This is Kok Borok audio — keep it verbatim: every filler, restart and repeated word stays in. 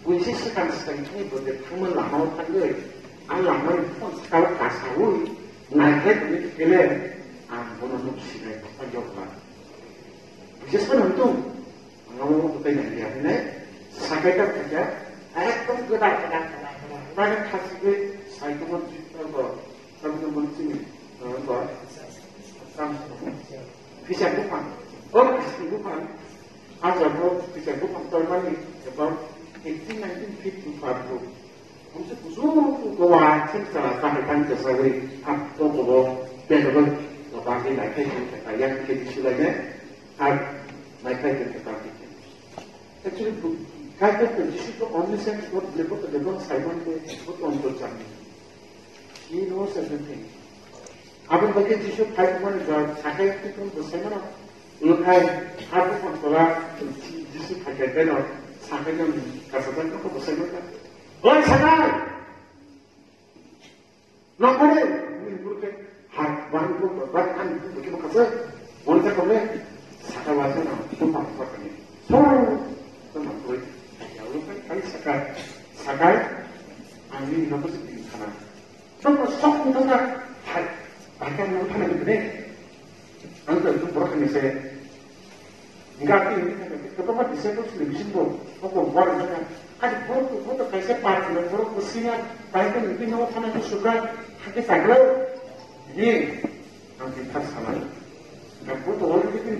Buisi swkang swkang khe bo de thangma lama o thangwi, a lama ni phone sakao kasaui naikhai tongwi kele ang bono nuk sinai kok yok ba. Buisi swkang tung ang abo bo tei nai ya hinai sakai ta khaja ekdom gada gada gada gada gada khasigwi sai tongma jiktor bo sabno bo chini bo sam. Kisa buphang, o kisa buphang, a jaga kisa buphang tormani about eighteen nineteen fifty five rok. Hamse kusu kuwa cheng chara chahai tang chasagwi, a toko bo benobol to bagwi naikhai tong kha yang khe disu lainai, a naikhai tong kha tang khe. Actually, Kaitor to Jisu to omniscient God, lebok lebok saiman ko, ko to onto chami. He knows everything. Aboni bagwi Jisu phaimani jora sakai twi tong bwsai mano. Wngkhai abo konthola Jisu phaikai beno sakai no kasajak no bwsai mano. Oi sakai! Nokore! Wngwi burkhe hai bang ko bang ani ko bwkhe makase. Moni ta kome sakai wasa no tupa tupa kani. So, to ma koi. Ai sakai. Sakai. Ani no bwsai khana. Sokno sok mutasa hai, hai kan nang thana ni ne. Ang to tu borok ni se. Enggak ni, kata apa disciple ni bisin bo, apa buat ni kan. Ada borok tu, borok tu kaisa party ni borok tu senior, baik kan itu nyawa thana ni suka, hake sagla. Ni, ang kita salah. Enggak borok tu orang itu